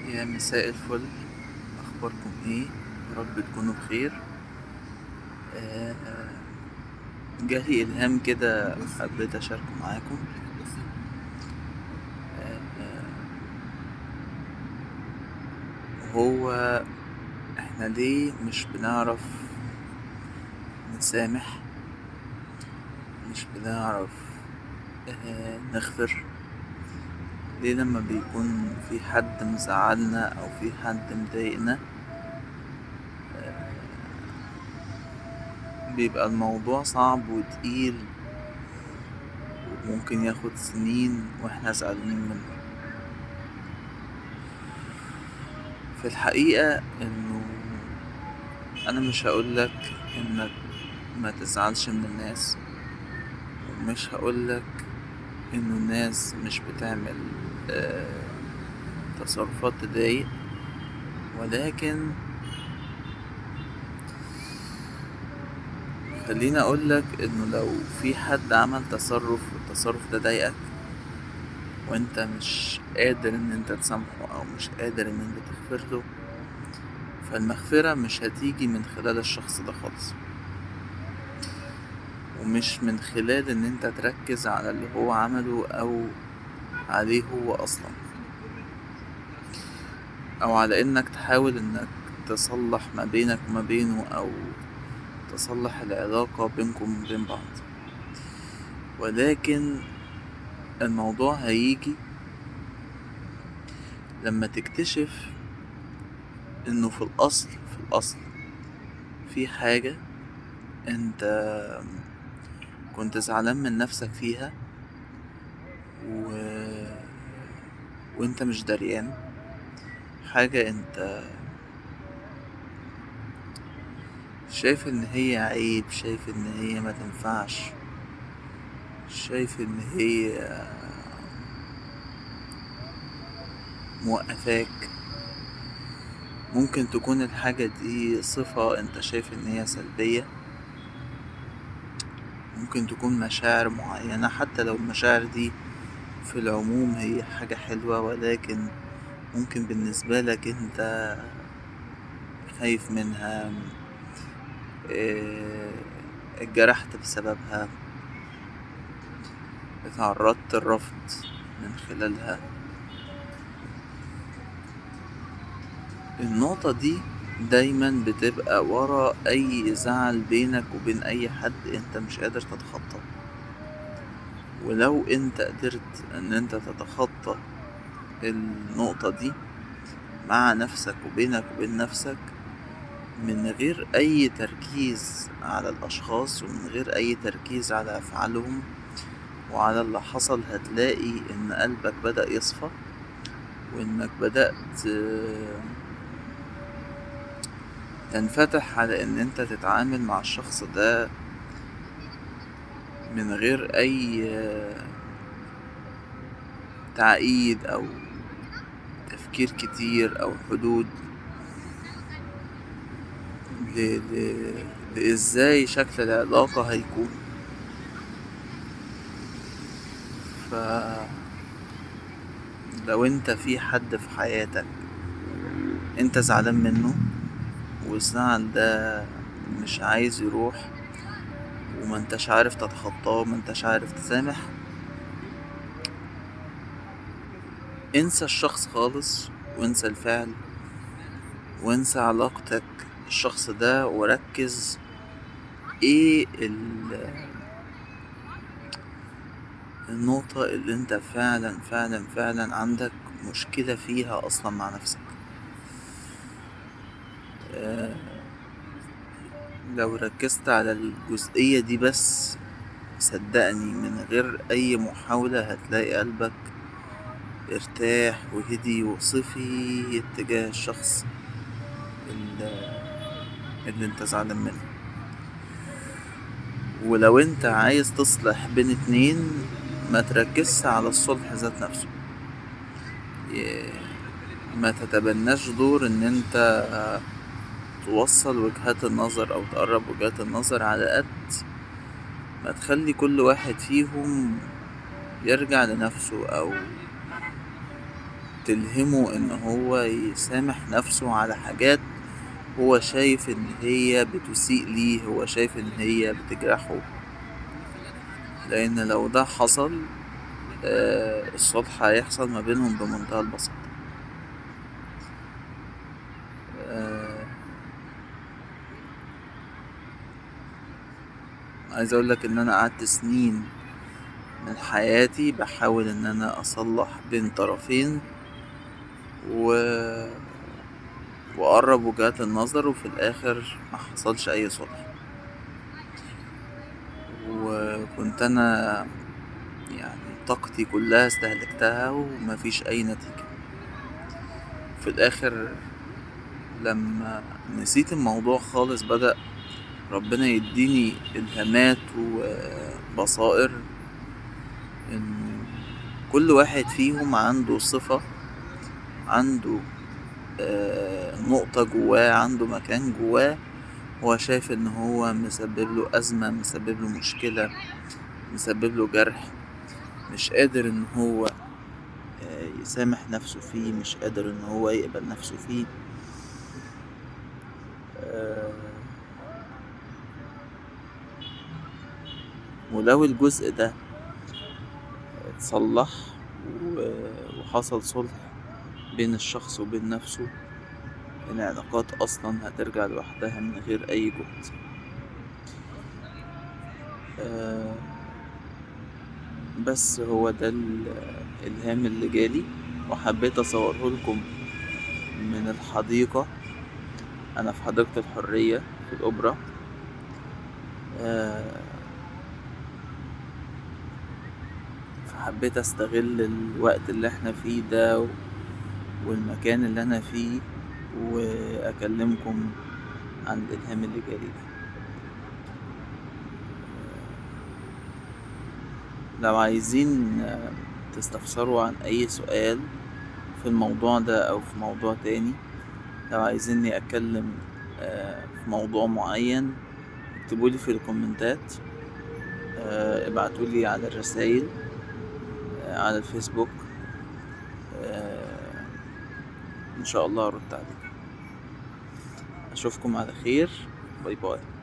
يا مساء الفل، اخباركم ايه؟ يا رب تكونوا بخير. آه، جالي الهام كده حبيت اشاركه معاكم. وهو احنا ليه مش بنعرف نسامح، مش بنعرف نغفر؟ ليه لما بيكون في حد مزعلنا او في حد مضايقنا بيبقى الموضوع صعب وتقيل وممكن ياخد سنين واحنا زعلانين منه؟ في الحقيقة انه انا مش هقولك انك ما تزعلش من الناس، ومش هقولك انه الناس مش بتعمل تصرفات تضايق، ولكن خليني اقولك انه لو في حد عمل تصرف والتصرف ده ضايقك وانت مش قادر ان انت تسامحه او مش قادر ان انت تغفر له، فالمغفرة مش هتيجي من خلال الشخص ده خالص، ومش من خلال ان انت تركز على اللي هو عمله او عليه هو اصلا، او على انك تحاول انك تصلح ما بينك وما بينه او تصلح العلاقة بينكم وبين بعض. ولكن الموضوع هيجي لما تكتشف انه في الاصل في حاجة انت كنت زعلان من نفسك فيها وانت مش دريان، حاجة انت شايف ان هي عيب، شايف ان هي ما تنفعش، شايف ان هي موقفاك. ممكن تكون الحاجة دي صفة انت شايف ان هي سلبية، ممكن تكون مشاعر معينة، حتى لو المشاعر دي في العموم هي حاجة حلوة، ولكن ممكن بالنسبة لك انت خايف منها، اتجرحت بسببها، اتعرضت للرفض من خلالها. النقطة دي دايما بتبقى ورا اي زعل بينك وبين اي حد انت مش قادر تتخطى، ولو انت قدرت ان انت تتخطى النقطة دي مع نفسك وبينك وبين نفسك من غير اي تركيز على الاشخاص ومن غير اي تركيز على افعالهم وعلى اللي حصل، هتلاقي ان قلبك بدأ يصفى، وانك بدأت تنفتح على ان انت تتعامل مع الشخص ده من غير اي تعقيد او تفكير كتير او حدود لإزاي شكل العلاقة هيكون. لو انت في حد في حياتك انت زعلان منه والزعل ده مش عايز يروح وما انتش عارف تتخطاه وما انتش عارف تسامح، انسى الشخص خالص وانسى الفعل وانسى علاقتك بالشخص ده، وركز ايه النقطة اللي انت فعلا فعلا فعلا عندك مشكلة فيها اصلا مع نفسك. لو ركزت على الجزئية دي بس صدقني من غير اي محاولة هتلاقي قلبك ارتاح وهدي وصفي اتجاه الشخص اللي انت زعلان منه. ولو انت عايز تصلح بين اتنين ما تركزش على الصلح ذات نفسه، ما تتبناش دور ان انت توصل وجهات النظر او تقرب وجهات النظر، على قد ما تخلي كل واحد فيهم يرجع لنفسه او تلهمه ان هو يسامح نفسه على حاجات هو شايف ان هي بتسيء ليه، هو شايف ان هي بتجرحه. لان لو ده حصل الصلح هيحصل ما بينهم بمنتهى البساطة. عايز اقولك ان انا قعدت سنين من حياتي بحاول ان انا اصلح بين طرفين واقرب وجهات النظر، وفي الاخر ما حصلش اي صلح. وكنت انا طاقتي كلها استهلكتها وما فيش اي نتيجة. في الاخر لما نسيت الموضوع خالص بدأ ربنا يديني الهامات وبصائر ان كل واحد فيهم عنده صفة، عنده نقطة جواه، عنده مكان جواه هو شايف ان هو مسبب له أزمة، مسبب له مشكلة، مسبب له جرح، مش قادر ان هو يسامح نفسه فيه، مش قادر ان هو يقبل نفسه فيه. ولو الجزء ده اتصلح وحصل صلح بين الشخص وبين نفسه، العلاقات اصلا هترجع لوحدها من غير اي جهد. بس هو ده الالهام اللي جالي، وحبيت اصوره لكم من الحديقة. انا في حديقة الحرية في الأوبرا. فحبيت استغل الوقت اللي احنا فيه ده والمكان اللي انا فيه واكلمكم عن الالهام اللي جالي ده. لو عايزين تستفسروا عن اي سؤال في الموضوع ده او في موضوع تاني، لو عايزيني اتكلم في موضوع معين، اكتبولي في الكومنتات، ابعتولي على الرسائل، على الفيسبوك، ان شاء الله ارد عليكم. اشوفكم على خير، bye bye.